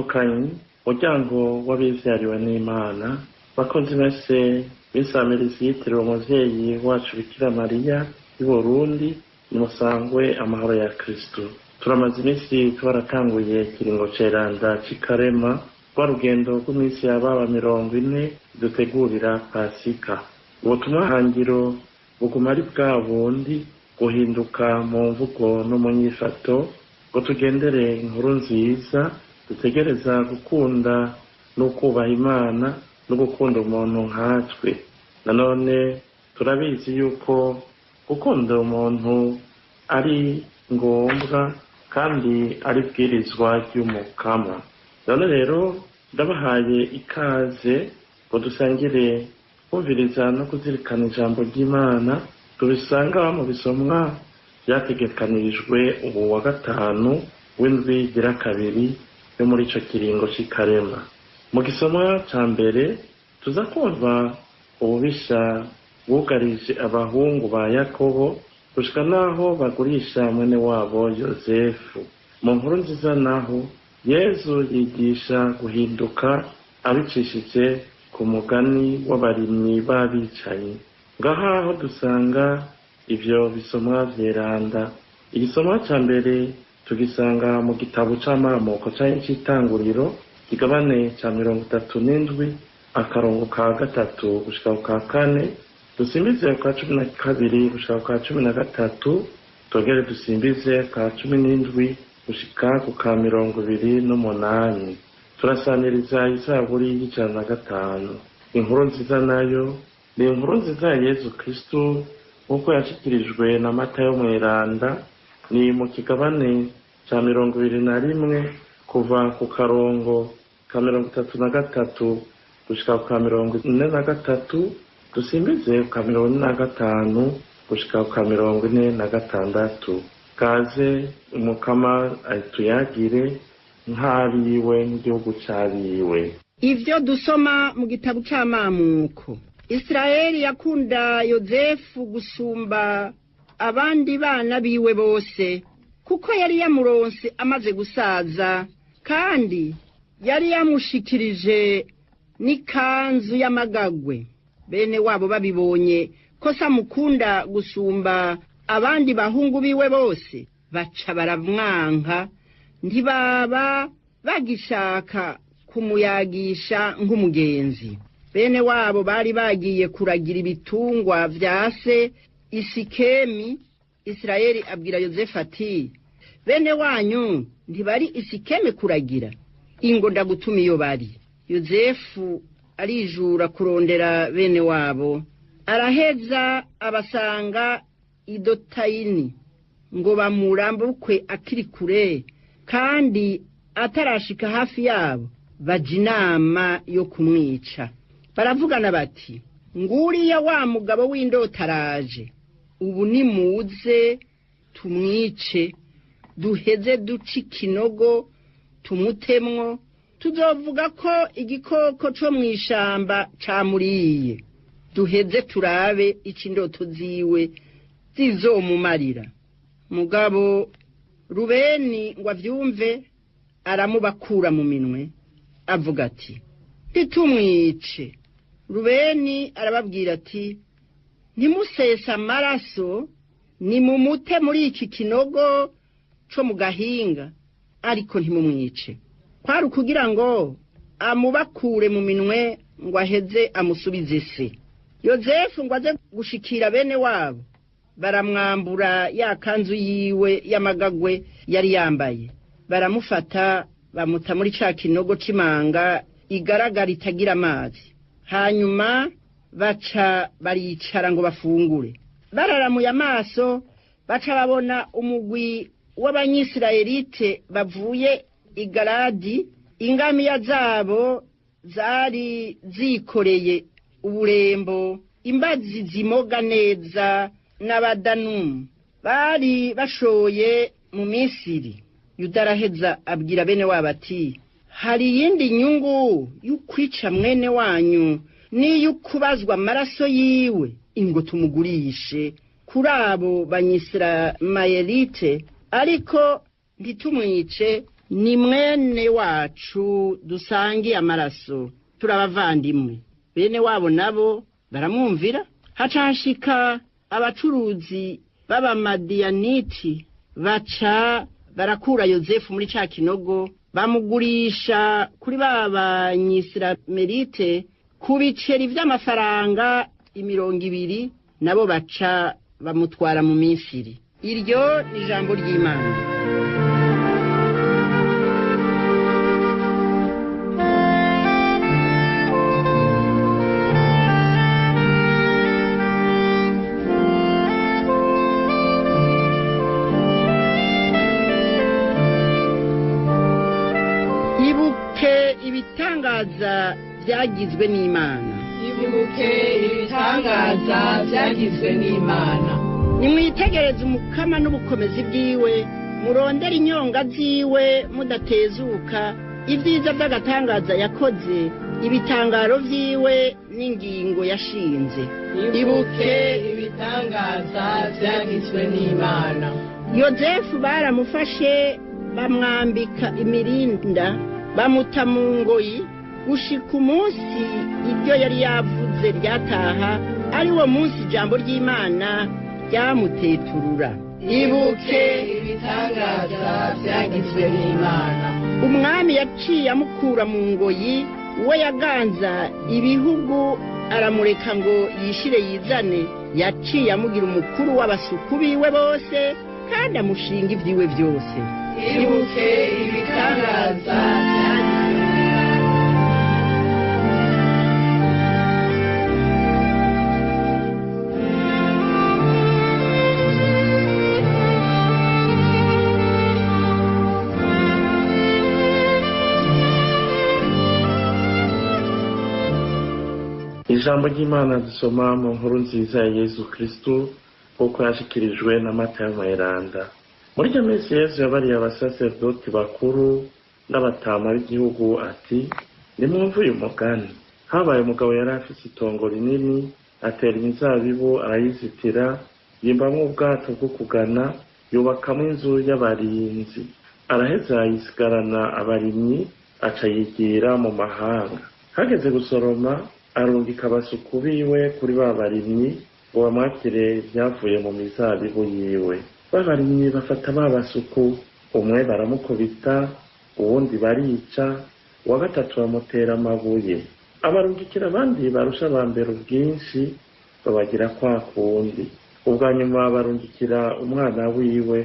Bavukanyi, muryango w'abivyariwe n'Imana, bakunzi mwese b'insamirizi yitiriwe umuvyeyi wacu Bikira Mariya y'i Burundi, nimusangwe amahoro ya Kristo. Turamaze iminsi twaratanguye ikiringo ceranda c'ikarema, rwa rugendo rw'iminsi yababa 40 dutegurira Pasika. Ubutumwa hangiro buguma ari bwa bundi: guhinduka mu mvugo no mu nyifato, ngo tugendere inkuru nziza, dutegereza gukunda no kubaha Imana no gukunda umuntu nkatwe. Nanone turabizi yuko gukunda umuntu ari ngombwa kandi ari bwirizwa ry'Umukama. None rero ndabahaye ikaze ngo dusangire kumviriza no kuzirikana ijambo ry'Imana tubisanga mu bisomwa vyategekanirijwe ubu wa gatanu w'indwi igira kabiri yo muri ico kiringo c'ikarema. Mu gisomwa ca mbere tuza kumva ububisha bwugarije abahungu ba Yakobo gushika naho bagurisha mwene wabo Yozefu. Mu nkuru nziza naho Yezu yigisha guhinduka abicishije ku mugani w'abarimyi b'abicanyi. Ngaha aho dusanga ivyo bisomwa vyeranda. Igisomwa ca mbere tugisanga mu gitabo c'amamuko canke c'itanguriro, kigabane ca 37, akarongo ka 3 gushika ku ka 4, dusimbize ka 12 gushika ku ka 13, twongere dusimbize ka 17 gushika ku ka 28. Turasaniriza izaburi y'105. Inkuru nziza nayo ni inkuru nziza ya Yezu Kristu nk'uko yashikirijwe na Matayo mweranda, ni mu kigabane ca 21 kuva ku karongo ka 33 gushika ku ka 43, dusimbize ku ka 45 gushika ku ka 46. Kaze Umukama atuyagire nk'abiwe nk'igihugu c'abiwe. Ivyo dusoma mu gitabo c'amamuko. Isirayeli yakunda Yozefu gusumba abandi bana biwe bose, kuko yari yamuronse amaze gusaza, kandi yari yamushikirije n'ikanzu y'amagagwe. Bene wabo babibonye ko samukunda gusumba abandi bahungu biwe bose, baca baramwanka, ntibaba bagishaka kumuyagisha nk'umugenzi. Bene wabo bari bagiye kuragira ibitungwa vya se Isikemi. Isirayeli abwira Yozefu ati: bene wanyu ntibari Isikemi kuragira, ingo ndagutuma iyo bari. Yozefu arijura kurondera bene wabo, araheza abasanga Idotayini, ngo bamurambukwe akiri kure, kandi atarashika hafi yabo baja inama yo kumwica. Baravugana bati: nguriya wa mugabo w'indota araje, ubu nimuze tumwice, duheze duce ikinogo tumutemwo, tuzovuga ko igikoko co mw'ishamba camuriye, duheze turabe ico indoto ziwe zizomumarira. Mugabo Rubeni ngo avyumve, aramubakura mu minwe, avuga ati: ntitumwice. Rubeni arababwira ati: ntimusese amaraso, nimumute muri iki kinogo co mu gahinga, ariko ntimumwice. Kwari ukugira ngo amubakure mu minwe, ngo aheze amusubize se. Yozefu ngo aze gushikira bene wabo, baramwambura ya kanzu yiwe y'amagagwe yari yambaye, baramufata bamuta muri ca kinogo c'imanga igaragara itagira amazi. Hanyuma baca baricara ngo bafungure. Bararamuye amaso, baca babona umugwi w'abanyisirayelite bavuye i Galadi, ingamiya zabo zari zikoreye uburembo, imbazi zimoga neza n'abadanumu bari bashoye mu Misiri. Yuda araheza abwira bene wabo ati: hari iyindi nyungu y'ukwica mwene wanyu n'iy'ukubazwa amaraso yiwe, ingo tumugurishe kuri abo banyisiramayelite, ariko ntitumwice. Ni mwene wacu dusangiye amaraso, turabavandimwe. Bene wabo nabo baramwumvira. Haca hashika abacuruzi b'Abamadiyaniti, baca barakura Yozefu muri ca kinogo, bamugurisha kuri ba Banyisiramelite ku biceri vy'amafaranga 20, nabo baca bamutwara mu Misiri. Iryo ni ijambo ry'Imana. Ibuke ibitangaza byagizwe n'Imana. Ibuke ibitangaza byagizwe n'Imana. Nimwitegereze Umukama n'ubukomezi bwiwe, murondere inyonga ziwe mudatezuka, ibyiza by'agatangaza yakoze, ibitangaro vyiwe n'ingingo yashinze. Ibuke ibitangaza byagizwe n'Imana. Yozefu baramufashe bamwambika imirinda, bamuta mu ngoyi gushika umunsi ibyo yari yavuze ryataha, ari wo munsi ijambo ry'Imana ryamuteturura. Ibuke ibitangaza byagizwe n'Imana. Umwami yaciye amukura mu ngoyi, we yaganza ibihugu aramureka ngo yishire yizane. Yaciye amugira umukuru w'abasuku biwe bose, kandi amushinga ibyiwe byose. Ibuke ibitangaza byagizwe n'Imana. Ijambo ry'Imana dusoma mu nkuru nziza ya Yezu Kristu nk'uko yashikirijwe na Matayo Mweranda. Muri iryo minsi Yezu yabariye abasaserdoti bakuru n'abatama b'igihugu ati: nimwumve uyu mugani. Habaye umugabo yari afise itongo rinini, atera imizabibu arayizitira, yimbamwo ubwato bwo kugana, yubakamwo inzu y'abarinzi. Araheza yisigarana abarimyi, aca yigira mu mahanga. Hageze gusoroma, arungika abasuku biwe kuri ba barimyi ngo bamwakire ibyavuye mu mizabibu yiwe. Ba barimyi bafata ba basuku, umwe baramukubita, uwundi barica, uwa gatatu bamutera amabuye. Abarungikira abandi barusha aba mbere ubwinshi, babagira kwa kundi. Ubwa nyuma barungikira umwana wiwe,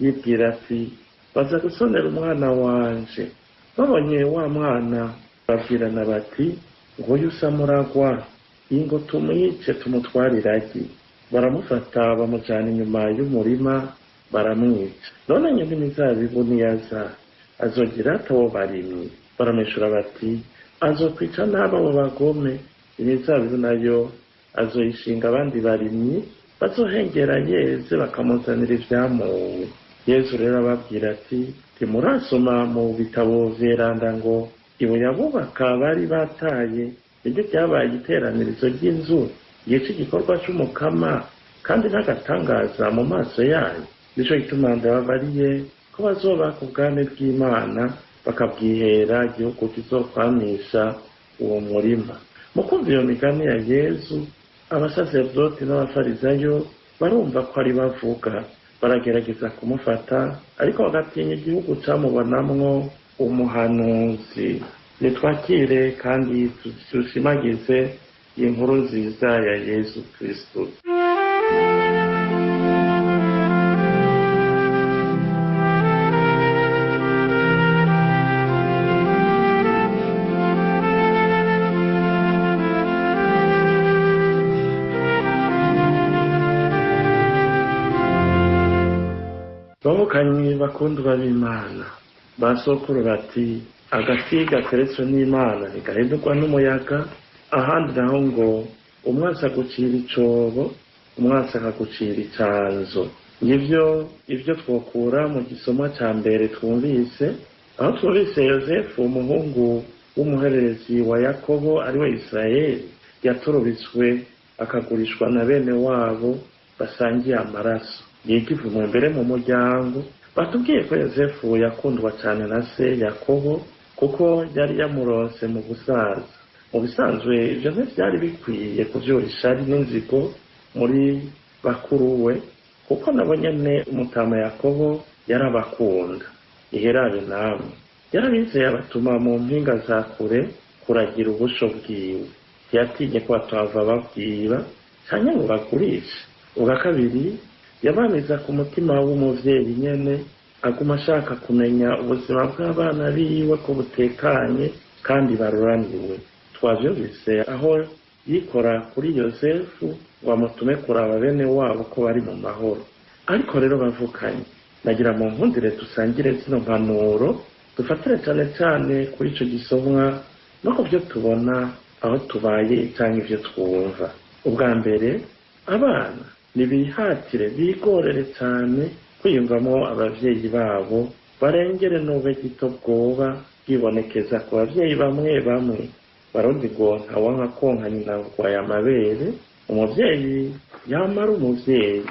yibwira ati: baza gusonera umwana wanje. Babonye wa mwana babwirana bati: nguyu usa muragwa, ingo tumwice tumutware iragi. Baramufata bamujana inyuma y'umurima baramwica. None nyene imizabibu niyaza azogira ate abo barimyi? Baramwishura bati: azokwica nabi abo bagome, imizabibu nayo azoyishinga abandi barimyi bazohengera yeze bakamuzanira ivyamuwe. Yezu rero ababwira ati: ntimurasoma mu bitabo vyeranda ngo ibuye abubaka bari bataye niryo ryabaye iteranirizo ry'inzu, yica igikorwa c'Umukama kandi n'agatangaza mu maso yayo. Nico gituma ndababariye ko bazobaka ubwami bw'Imana bakabwihera igihugu kizokwamisha uwo murima. Mu kumva iyo migani ya Yezu, abasaserdoti n'abafarizayo barumva ko ari bavuga, baragerageza kumufata, ariko bagatinya igihugu camubonamwo umuhanuzi. Nitwakire kandi dushimagize iyi nkuru nziza ya Yezu Kristu. Bavukanyi bakundwa b'Imana, ba sokuru bati: agati gateretswe n'Imana ntigahindurwa n'umuyaga. Ahandi naho ngo umwansi agucira icobo, umwansi akagucira icanzo. Ngivyo ivyo twokura mu gisomwa ca mbere twumvise, aho twumvise Yozefu umuhungu w'umuhererezi wa Yakobo ariwe Isirayeli, yaturubitswe akagurishwa na bene wabo basangiye amaraso. Yiga ivumwe mbere mu muryango. Batubwiye ko Yosefu yakundwa cyane na se Yakobo kuko yari yamuronse mu busaza. Mu bisanzwe ivyo ntivyari bikwiye kuvyura ishari n'inzigo muri bakuru we, kuko nabo nyene umutama Yakobo yarabakunda. Iherabe namwe, yarabizeye abatuma mu mpinga za kure kuragira ubusho bwiwe. Ntiyatinye ko batahava babwiba canke ngo bagurishe. Ubwa kabiri, yabamiza ku mutima w'umuvyeyi nyene, aguma ashaka kumenya ubuzima bw'abana biwe ko butekanye kandi baruraniwe. Twavyumvise aho yikora kuri Yosefu ngo amutume kuraba bene wabo ko bari mu mahoro. Ariko rero bavukanye, nagira mu nkundire dusangire zino mpanuro, dufatire cane cane kuri ico gisomwa no ku vyo tubona aho tubaye canke ivyo twumva. Ubwa mbere, abana nibihatire bigorere cane kwiyumvamo abavyeyi babo, barengere n'ube gito bwoba bwibonekeza ku bavyeyi bamwe bamwe. Barundi ngo ntawanka konka nyina ngo amabere. Umuvyeyi yamara umuvyeyi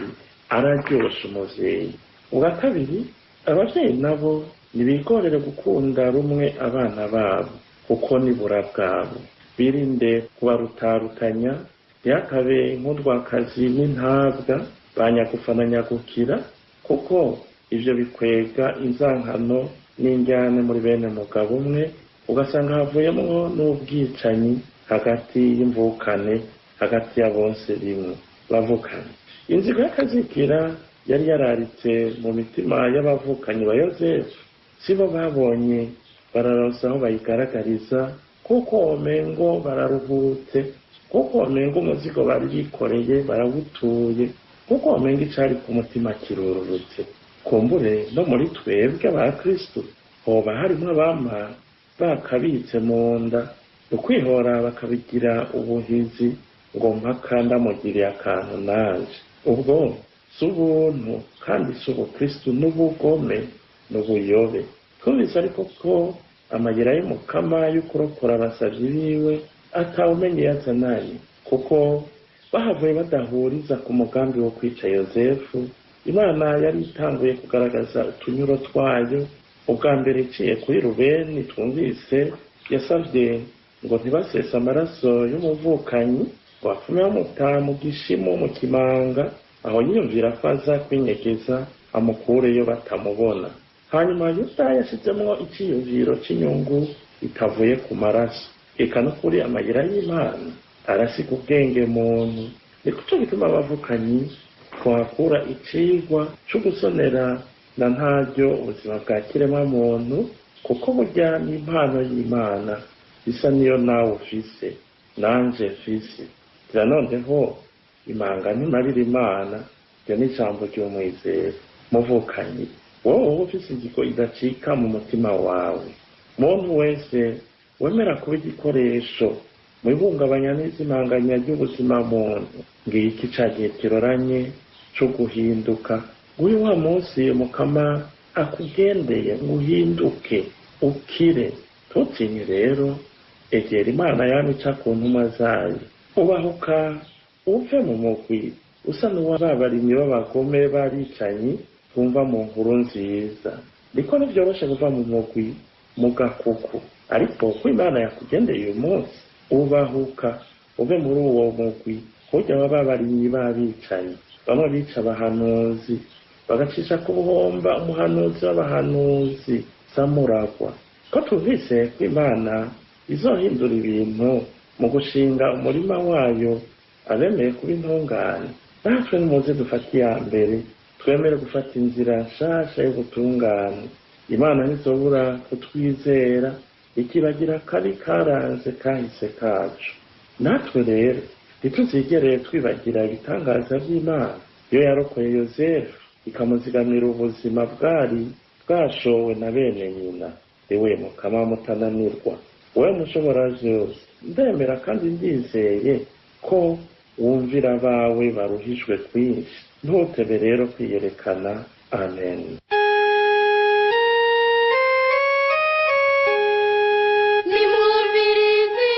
araryosha umuvyeyi. Ubwa kabiri, abavyeyi nabo nibigorere gukunda rumwe abana babo, kuko nibura bwabo. Birinde kubarutarutanya, ntihakabe inkundwakazi n'intabwa ba nyagufa na nyagukira, kuko ivyo bikwega inzankano n'injyane muri bene mugabo umwe, ugasanga havuyemwo n'ubwicanyi hagati y'imvukane, hagati ya bonse rimwe bavukanye. Inzigo y'akazikira yari yararitse mu mitima y'abavukanyi ba Yosefu, sibo babonye bararonsa aho bayigaragariza, kuko womengo bararuhutse, kuko womengo umuzigo bari bikoreye barawutuye, kuko womengo icari ku mutima kirururutse. Kumbure no muri twebwe aba Kristo hoba harimwo abama bakabitse mu nda, ukwihora bakabigira ubuhizi, ngo mpaka ndamugiriye akantu nanje. Ubwo si ubuntu kandi si ubukristu, n'ubugome n'ubuyobe. Twumvise ariko ko amayira y'Umukama yo kurokora abasavyi biwe atawumenye yazananye, kuko bahavuye badahuriza ku mugambi wo kwica Yosefu. Imana yari itanguye kugaragaza utunyuro twayo. Ubwa mbere iciye kuri Rubeni, twumvise yasavye ngo ntibasese amaraso y'umuvukanyi, ngo bapfume bamuta mu gishimu mu kimanga, aho yiyumvira ko aza kwinyegeza amukureyo batamubona. Hanyuma Yuda yashizemwo iciyumviro c'inyungu itavuye ku maraso. Eka no kuri amayira y'Imana arasiga ubwenge muntu. Ni kuco gituma abavukanyi twakura icigwa co gusonera na ntaryo ubuzima bwa kiremwa muntu, kuko burya n'impano y'Imana isa niyo nawe ufise nanje mfise. Gira noneho imanga ntimarira Imana, iryo ni ijambo ry'umwizero. Muvukanyi, wowe uba ufise inzigo idacika mu mutima wawe, muntu wese wemera kuba igikoresho mu ihungabanya n'izimanganya ry'ubuzima muntu, ngiki ca gihe kiroranye co guhinduka. Nguyu wa munsi Mukama akugendeye ngo uhinduke ukire. Ntutinye rero, egera Imana yama ica ku ntumwa zayo. Ubahuka uve mu mugwi usa n'uwa ba barimyi b'abagome b'abicanyi twumva mu nkuru nziza. Niko ntivyoroshe kuva mu mugwi mu gakuku, ariko ko Imana yakugendeye uyu munsi, ubahuka uve muri uwo mugwi kurya wa ba barimyi b'abicanyi, bamwe bica abahanuzi bagacisha ku buhomba umuhanuzi w'abahanuzi Samuragwa. Ko tuvise ko Imana izohindura ibintu mu gushinga umurima wayo abemeye kuba intungane, natwe nimuze dufate iya mbere, twemere gufata inzira nshasha y'ubutungane. Imana ntizobura kutwizera, ikibagira kabi karanze kahise kacu. Natwe rero ntituzigere twibagira ibitangaza vy'Imana iyo yarokoye Yosefu ikamuzigamira ubuzima bwari bwashowe na bene nyina. Ewe Mukama mutananirwa, wewe mushobora vyose, ndemera kandi ndizeye ko wumvira abawe baruhijwe kwinshi. Ntutebe rero kwiyerekana. Amen. Nimwumvirize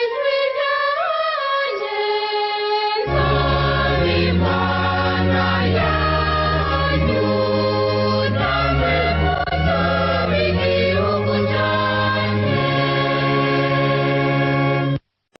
ijwi ryanjye, nsaba Imana yanjye.